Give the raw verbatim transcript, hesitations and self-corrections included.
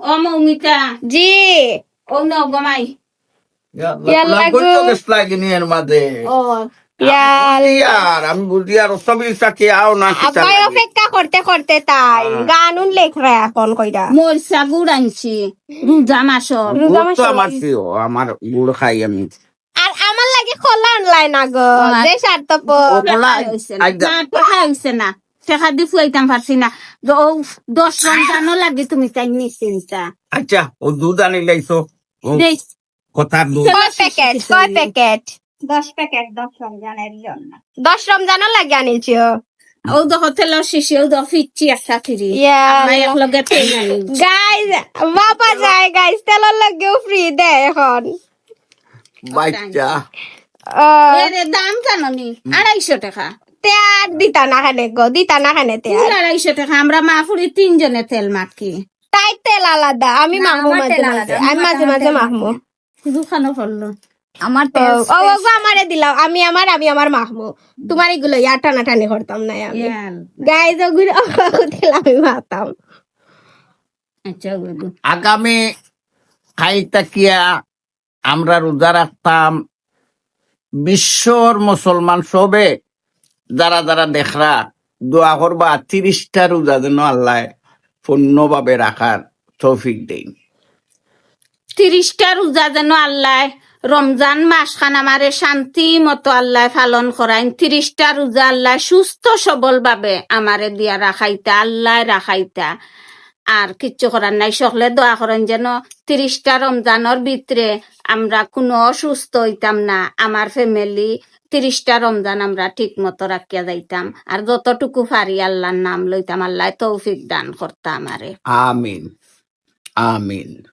ও মৌমিতা, জি। ও নগমাই। ইয়া আল্লাহ, ইয়াল্লা লাভ করছো গো। বেশ লাগেনি এর মাঝে। ও। ইয়াল। আমি বুঝি আর, আমি বুঝি আর, সবই সাথে আও না, কিতা আব্বাই লাগে? অপেক্ষা করতে করতে তাই। হ্যাঁ। গান উন লেখরা এখন কইরা। মরিচা গুড় আনছি, রোজা মাসর। রোজা গুড় তো মাসর। আমার প্রিয়, আমার গুড় খাই আমি। আর আমার লাগি কলা আনলাই না গো, ও, আর যে স্বার্থপর। ও, কলা, টেকা অইছে না। আইজা। না, টেকা অইছে না। টেকা দি ফুয়াইতাম পারছি না। দ-, ও দশ রমজানও লাগি তুমি তাই নিশ্চিন্তা। আচ্ছা, ও দুধ আনি লাইছো। ও দেই। কথার দুধ। কয় প্যাকেট, কয় প্যাকেট? দশ প্যাকেট, দশ রমজানের জন্য। দশ রমজানও লাগি আনিছো? ও দেখো তেলর শিশি, ও দেখো ফিরছি একটা ফিরি। ইয়া আমরা আল্লাহ। এক লগে তেল আনি। Guys, বাবা যায়, guys, তেলর লগেও free দেয় এখন। বাচ্চা। ও। এরে দাম জানো নি? আড়াইশো টেকা। তে আর দিতা না কেনে গো, দিতা না কেনে তে আর? ফুল আড়াইশো টেকা, আমরা মা ফুরি তিনজনে তেল মাখি। তাই তেল আলাদা, আমি না, মাখমু আমার মাঝে তেল মাঝে, আলাদা, আমি আমি মাঝে মাঝে মাখমু। দোকানও করলো। আমার ও, তেল ও, ও গো, আমারে দিলাও, আমি আমার, আমি আমার মাখমু। তোমার এগুলো ইয়া টানাটানি করতাম না আমি। ইয়াল। Guys, ওগুলো, ও, তেল আমি মাখতাম। আচ্ছা, ওগুলো। আগামী কাইল থাকিয়া আমরা রোজা রাখতাম। বিশ্বর মুসলমান সবে যারা যারা দেখরা, দোয়া করবা তিরিশটা রোজা যেন আল্লায় পূর্ণভাবে রাখার তৌফিক দেইন। তিরিশটা রোজা যেন আল্লায় রমজান মাসখান আমারে শান্তি মতো আল্লায় পালন করাইন। তিরিশটা রোজা আল্লায় সুস্থ সবল ভাবে আমারে দিয়া রাখাইতা, আল্লায় রাখাইতা। আর কিচ্ছু করার নাই, সকলে দোয়া করইন যেন তিরিশটা রমজানর ভিতরে আমরা কোনো অসুস্থ অইতাম না, আমার family তিরিশটা রমজান আমরা ঠিক মতো রাখিয়া যাইতাম। আর যতটুকু পারি আল্লার নাম লইতাম, আল্লায় তৌফিক দান করতা আমারে। আমিন, আমিন।